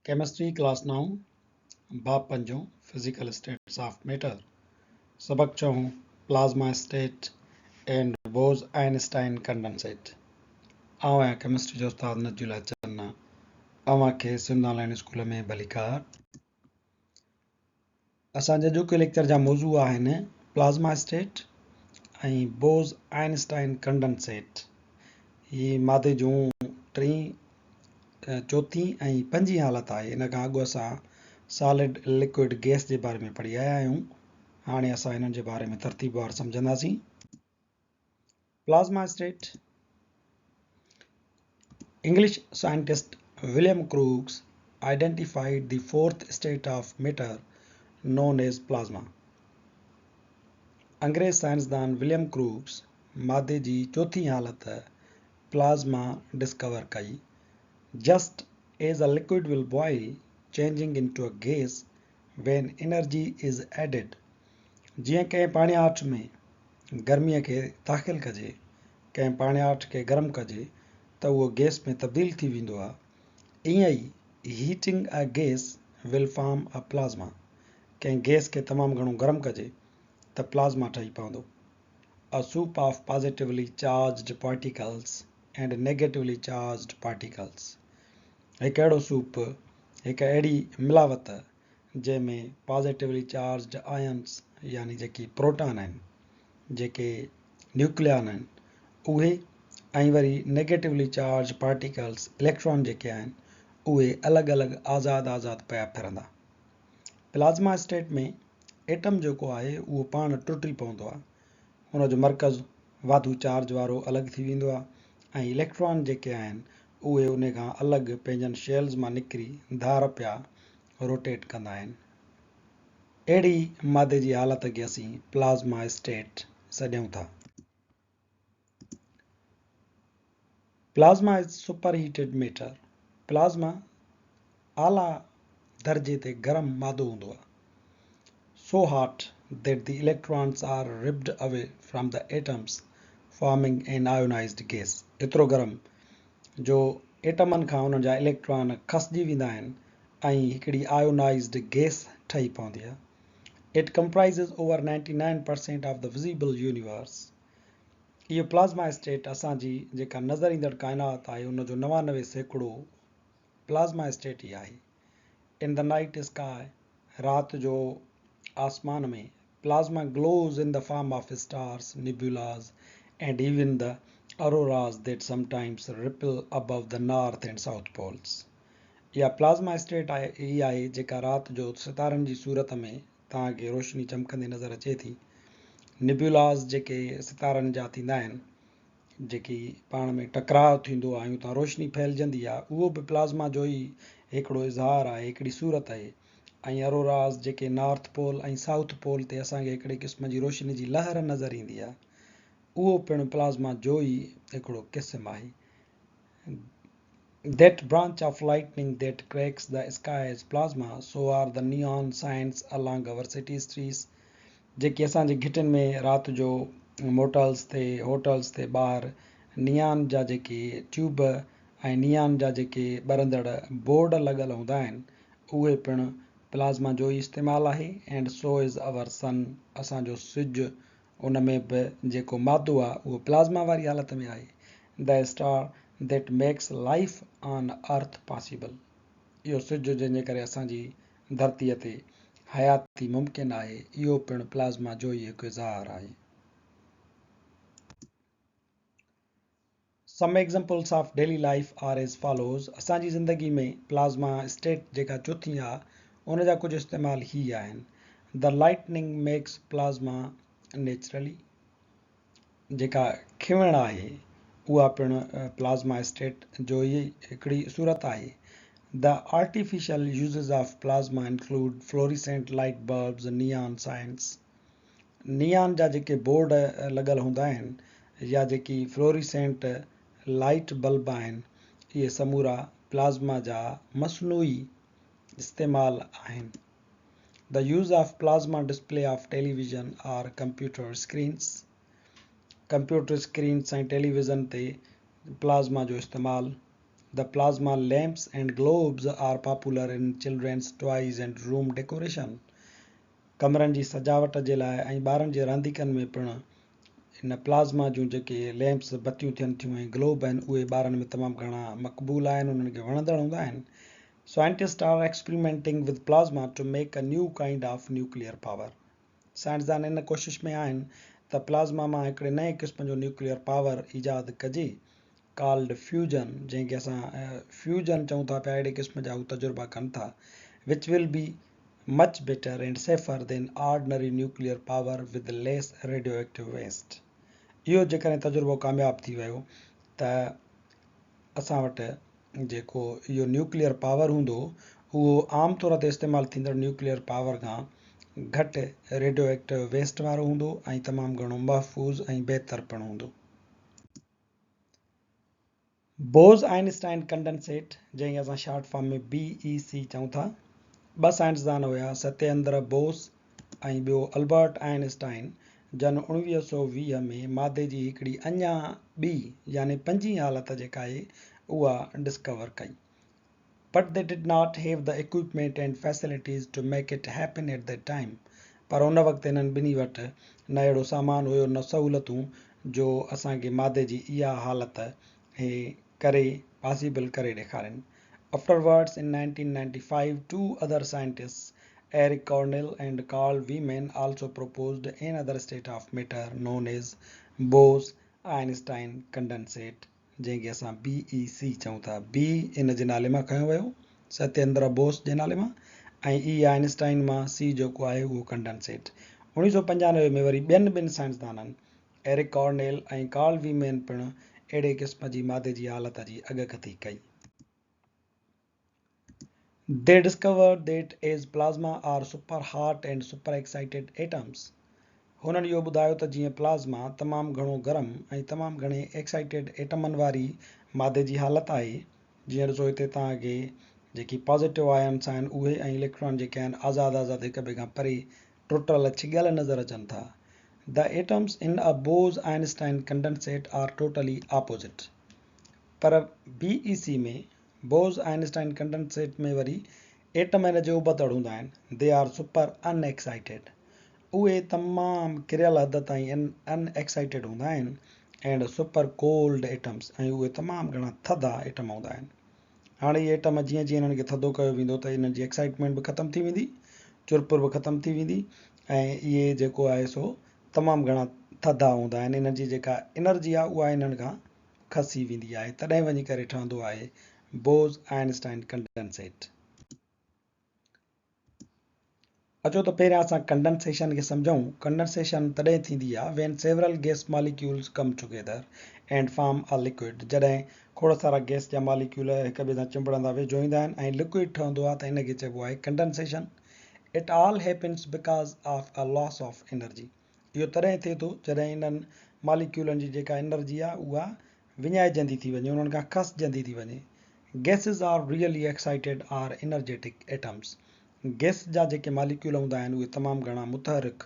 Chemistry class نائون، باب پنجون، physical status of matter, سبق ڇهون، plasma state and Bose Einstein condensate. آئون آهيان ڪيمسٽري جو استاد نجي الله چنا، اوهان کي سنڌ آن لائين اسڪول ۾ ڀليڪار. اسان جي اڄوڪي ليڪچر جا موضوع آهن پلازما اسٽيٽ ۽ بوز آئنسٽائن ڪنڊنسيٽ. هي مادي جون ٽين، چوٿين ۽ پنجين حالت آهي. ان کان اڳ اسان سالڊ، لڪوئڊ، گئس جي باري ۾ پڙهي آيا آهيون. هاڻي اسان انهن جي باري ۾ ترتيبوار سمجهنداسين. Plasma state, English scientist William Crookes identified the fourth state of matter known as plasma. انگريز سائنسدان وليم ڪروڪس مادي جي چوٿين حالت پلازما ڊسڪور ڪئي. Just as a liquid will boil, changing into a gas when energy is added. جيئن ڪنهن پاڻياٺ ۾ گرميء کي داخل ڪجي، ڪنهن پاڻياٺ کي گرم ڪجي ته اهو گئس ۾ تبديل ٿي ويندو آهي، ائين ئي heating a gas will form a plasma, ڪنهن گئس کي تمام گهڻو گرم ڪجي ته پلازما ٺهي پوندو، a soup of positively charged particles and negatively charged particles, هڪ اهڙو سوپ، هڪ اهڙي ملاوت جنهن ۾ پازيٽولي چارجڊ آئنز يعني جيڪي پروٽان آهن، جيڪي نيوڪليان آهن اهي ۽ وري نيگيٽولي چارج پارٽيڪلز اليڪٽران جيڪي آهن اهي الڳ الڳ آزاد آزاد پيا ڦرندا. پلازما اسٽيٽ ۾ ايٽم جيڪو آهي اهو پاڻ ٽٽي پوندو آهي، ان جو مرڪز واڌو چارج وارو الڳ ٿي ويندو آهي ۽ اليڪٽران جيڪي آهن اهي ان کان الڳ پنهنجن شيلز مان نڪري ڌار پيا روٽيٽ ڪندا آهن. اهڙي مادي جي حالت کي اسين پلازما اسٽيٽ سڏيون ٿا. Plasma is super heated matter. Plasma اعليٰ درجي تي گرم مادو هوندو آهي. So hot that the electrons are ripped away from the atoms forming an ionized gas. ايترو گرم جو ايٽمن کان انهن جا اليڪٽران کسجي ويندا آهن ۽ هڪڙي آيونائزڊ گئس ٺهي پوندي آهي. It comprises over 99% of the visible universe. اهو پلازما اسٽيٽ اسان جي جيڪا نظر ايندڙ ڪائنات آهي ان جو 99% پلازما اسٽيٽ ئي آهي. ان the night sky, رات جو آسمان ۾، plasma glows in the form of stars, nebulas and even the auroras that sometimes ripple above the north and south poles. اها پلازما اسٽيٽ ئي آهي جيڪا رات جو ستارن جي صورت ۾ توهان کي روشني چمڪندي نظر اچي ٿي. نيبولاز جيڪي ستارن جا ٿيندا آهن جيڪي پاڻ ۾ ٽڪراء ٿيندو آهي ۽ اتان روشني ڦهلجندي آهي اهو به پلازما جو ئي هڪڙو اظهار آهي هڪڙي صورت آهي ۽ اروراز جيڪي نارٿ پول ۽ سائوٿ پول تي اسان کي هڪڙي قسم جي روشني جي لهر نظر ايندي آهي اهو پڻ پلازما جو ئي هڪڙو قسم آهي. That branch of lightning that cracks the sky is plasma, so are the neon signs along our city streets جيڪي اسان جي گهٽين ۾ رات جو موٽلز تي هوٽلز تي ٻاهر نيان جا جيڪي ٽيوب ۽ نيان جا جيڪي ٻرندڙ بورڊ لڳل هوندا آهن اهي پڻ پلازما جو ئي استعمال آهي and so is our sun اسان جو سج ان ۾ به جيڪو مادو آهي اهو پلازما واري حالت ۾ آهي the star that makes life on earth possible اهو سج جنهن جي ڪري اسان جي ڌرتيء تي حياتي ممڪن آهي، اهو پڻ پلازما جو ئي هڪ اظهار آهي. Some examples of daily life are as follows, اسان جي زندگي ۾ پلازما اسٽيٽ جيڪا چوٿين آ ان جا ڪجهه استعمال هي آهن، The lightning makes plasma naturally. جيڪا کنوڻ آهي اها پڻ پلازما اسٽيٽ جو ئي هڪڙي صورت آهي. The artificial uses of plasma include fluorescent light bulbs, neon signs. Neon جا جيڪي بورڊ لڳل هوندا آهن يا جيڪي فلوريسينٽ لائيٽ بلب آهن اهي سمورا پلازما جا مصنوعي استعمال آهن. The use of plasma display of television or computer screens computer screens ۽ television تي پلازما جو استعمال. The plasma lamps and globes are popular in children's toys and room decoration. ڪمرن جي سجاوٽ جي لاء ۽ ٻارن جي رانديڪن ۾ پڻ ان پلازما جون جيڪي ليمپس بتيون ٿين ٿيون ۽ گلوب آهن اهي ٻارن ۾ تمام گهڻا مقبول آهن انهن کي وڻندڙ هوندا آهن. Scientists are experimenting with plasma to make a new kind of nuclear power. سائنسدان ان ڪوشش ۾ آهن ته پلازما مان هڪڙي نئين قسم جو نيوڪليئر پاور ايجاد ڪجي، Called Fusion، جنهن کي اسان فيوجن چئون ٿا پيا اهڙي قسم جا هو تجربا ڪن ٿا، which will be much better and safer than ordinary nuclear power with less radioactive waste. اهو جيڪڏهن تجربو ڪامياب ٿي ويو ته اسان وٽ جيڪو اهو نيوڪليئر پاور هوندو اهو عام طور تي استعمال ٿيندڙ نيوڪليئر پاور کان گهٽ ريڊيو ايڪٽو ويسٽ وارو هوندو ۽ تمام گهڻو محفوظ ۽ بهتر پڻ هوندو. بوز آئنسٽائن ڪنڊنسيٽ جنهن کي اسان شارٽ فارم ۾ BEC چئون ٿا، ٻه سائنسدان هيا ستيندر بوس ۽ ٻيو البرٽ آئنسٽائن جن 1920 ۾ مادي جي هڪڙي اڃا ٻي يعني پنجين حالت جيڪا آهي اها ڊسڪور ڪئي. But they did not have the equipment and facilities to make it happen at that time پر ان وقت هنن ٻنهي وٽ نه اهڙو سامان هيو نه سهولتون جو اسان کي مادي جي اها حالت هي ڪري پاسيبل ڪري ڏيکارين. Afterwards in 1995 two other scientists Eric Cornell and Carl Wieman also proposed another state of matter known as Bose-Einstein condensate جنهن کي اسان BEC چئون ٿا. B ان جي نالي مان کنيو ويو ستيندرا بوس جي نالي مان ۽ E Einstein مان C جيڪو آهي اهو ڪنڊنسيٽ. 1995 ۾ وري ٻين ٻن سائنسدانن ايرڪ ڪارنيل ۽ ڪارل ويمين پڻ اهڙي قسم جي مادي جي حالت جي اڳڪٿي ڪئي. They discovered that as plasma are super hot and super excited atoms. هنن اهو ٻڌايو ته جيئن پلازما تمام گهڻو گرم ۽ تمام گهڻي ايڪسائيٽيڊ ايٽمن واري مادي جي حالت آهي، جيئن ڏسو هتي توهان کي جيڪي پازيٽو آئنس آهن اهي ۽ اليڪٽران جيڪي آهن آزاد آزاد هڪ ٻئي کان پري ٽٽل ڇڳل نظر اچن ٿا. The atoms in a Bose-Einstein condensate are totally opposite. پر B E C ۾، Bose Einstein condensate ۾ وري ايٽم ان جي ابتڙ هوندا آهن، They are super unexcited. اهي تمام ڪريل حد تائين ان ايڪسائيٽيڊ هوندا آهن and super cold atoms ۽ اهي تمام گهڻا ٿڌا ايٽم هوندا آهن. هاڻي اهي ايٽم جيئن جيئن انهن کي ٿڌو ڪيو ويندو ته انهن جي ايڪسائيٽمينٽ به ختم ٿي ويندي، چرپر به ختم ٿي ويندي ۽ اهي جيڪو آهي سو تمام گهڻا ٿڌا هوندا آهن انهن جي جيڪا انرجي آهي اها انهن کان کسي ويندي آهي تڏهن وڃي ڪري ٺهندو آهي بوز آئنسٽائن ڪنڊنسيٽ. اچو ته پهريان اسان ڪنڊنسيشن کي سمجهون. ڪنڊنسيشن تڏهن ٿيندي آهي when several gas molecules come together and form a liquid جڏهن کوڙ سارا گيس جا ماليڪيول هڪ ٻئي سان چنبڙندا ويجهو ايندا آهن ۽ لڪوئڊ ٺهندو آهي ته ان کي چئبو آهي condensation. It all happens because of a loss of energy اهو تڏهن ٿئي ٿو جڏهن انهن ماليڪيولن جي جيڪا انرجي آهي اها وڃائجندي ٿي وڃي، انهن کان کسجندي ٿي وڃي. Gases are really excited or energetic atoms. Gas جا جيڪي ماليڪيول هوندا آهن اهي تمام گهڻا متحرڪ،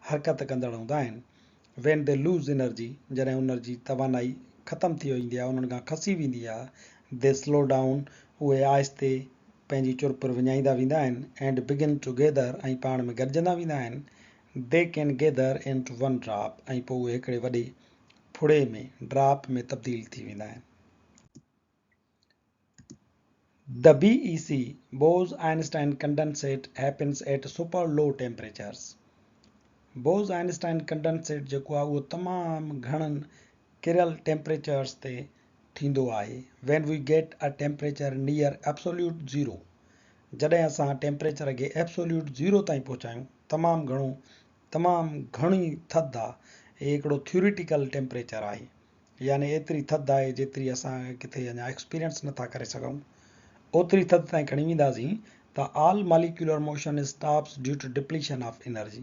حرڪت ڪندڙ، هوندا آهن. When they lose energy، جڏهن انهن جي توانائي ختم ٿي ويندي آهي، انهن کان کسي ويندي آهي، they slow down، اهي آهستي پنهنجي چرپر وڃائيندا ويندا آهن، and begin to gather، ۽ پاڻ ۾ گڏجندا ويندا آهن، they can gather into one drop، ۽ پوء اهي هڪڙي وڏي ڦڙي ۾، ڊراپ ۾، تبديل ٿي ويندا آهن. The BEC، Bose-Einstein Condensate، happens at super low temperatures. Bose-Einstein condensate جيڪو آهي اهو تمام گهڻن ڪريل ٽيمپريچرز تي ٿيندو آهي. When we get a temperature near absolute zero، جڏهن اسان ٽيمپريچر کي absolute zero تائين پهچايون، تمام گهڻو تمام گهڻي ٿڌ آ. هي هڪڙو ٿيوريٽيڪل ٽيمپريچر آهي. يعني ايتري ٿڌ آهي جيتري اسان ڪٿي اڃا ايڪسپيرينس نه ٿا ڪري سگهون. اوتري ٿڌ تائين کڻي وينداسين ته all molecular motion stops due to depletion of energy.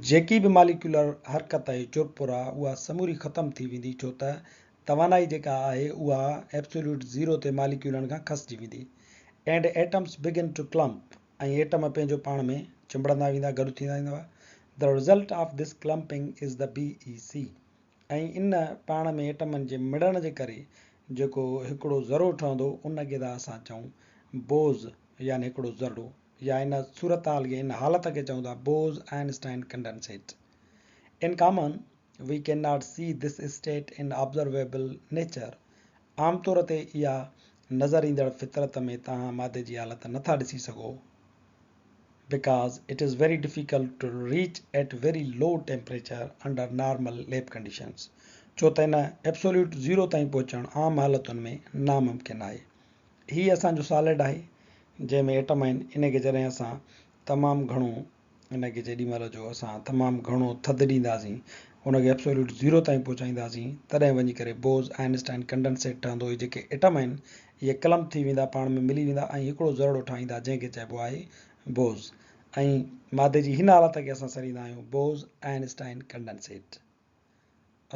جيڪي به ماليڪيولر حرڪت ۽ چرپر آ اها سموري ختم ٿي ويندي ڇو ته توانائي جيڪا آهي اها ايبسوليوٽ زيرو تي ماليڪيولن کان کسجي ويندي. And atoms begin to clump. ۽ Atom پنهنجو پاڻ ۾ چنبڙندا ويندا، گڏ ٿيندا ويندا. The result of this clumping is the BEC. ۽ ان پاڻ ۾ ايٽمن جي مڙڻ جي ڪري جيڪو هڪڙو ذرو ٺهندو ان کي ٿا اسان چئون بوز يعني هڪڙو ذرڙو يا ان صورتحال کي ان حالت کي چئون ٿا Bose Einstein condensate. In common we can not see this state in observable nature عام طور تي اها نظر ايندڙ فطرت ۾ توهان مادي جي حالت نٿا ڏسي سگهو. Because it is very difficult to reach at very low temperature under normal lab conditions ڇو ته ان ائبسوليوٽ زيرو تائين پهچڻ عام حالتن ۾ ناممڪن آهي. هي اسان جو سالڊ آهي جنهن ۾ ايٽم آهن ان کي جڏهن اسان تمام گهڻو ان کي جيڏي مهل جو اسان تمام گهڻو ٿڌ ڏينداسين ان کي ائبسوليوٽ زيرو تائين پهچائينداسين تڏهن وڃي ڪري بوز آئنسٽائن ڪنڊنسيٽ ٺهندو هي جيڪي ايٽم آهن اهي ڪلمپ ٿي ويندا، پاڻ ۾ ملي ويندا ۽ هڪڙو ذرڙو ٺاهيندا، جنهن کي چئبو آهي بوز ۽ مادي جي هن حالت کي اسان سڏيندا آهيون بوز آئنسٽائن ڪنڊنسيٽ.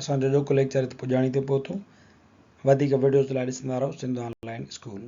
اسان جو اڄوڪو ليڪچر هت پڄاڻي تي پهتو. وڌيڪ وڊيوز لاء ڏسندا رهو سنڌ آن لائين اسڪول.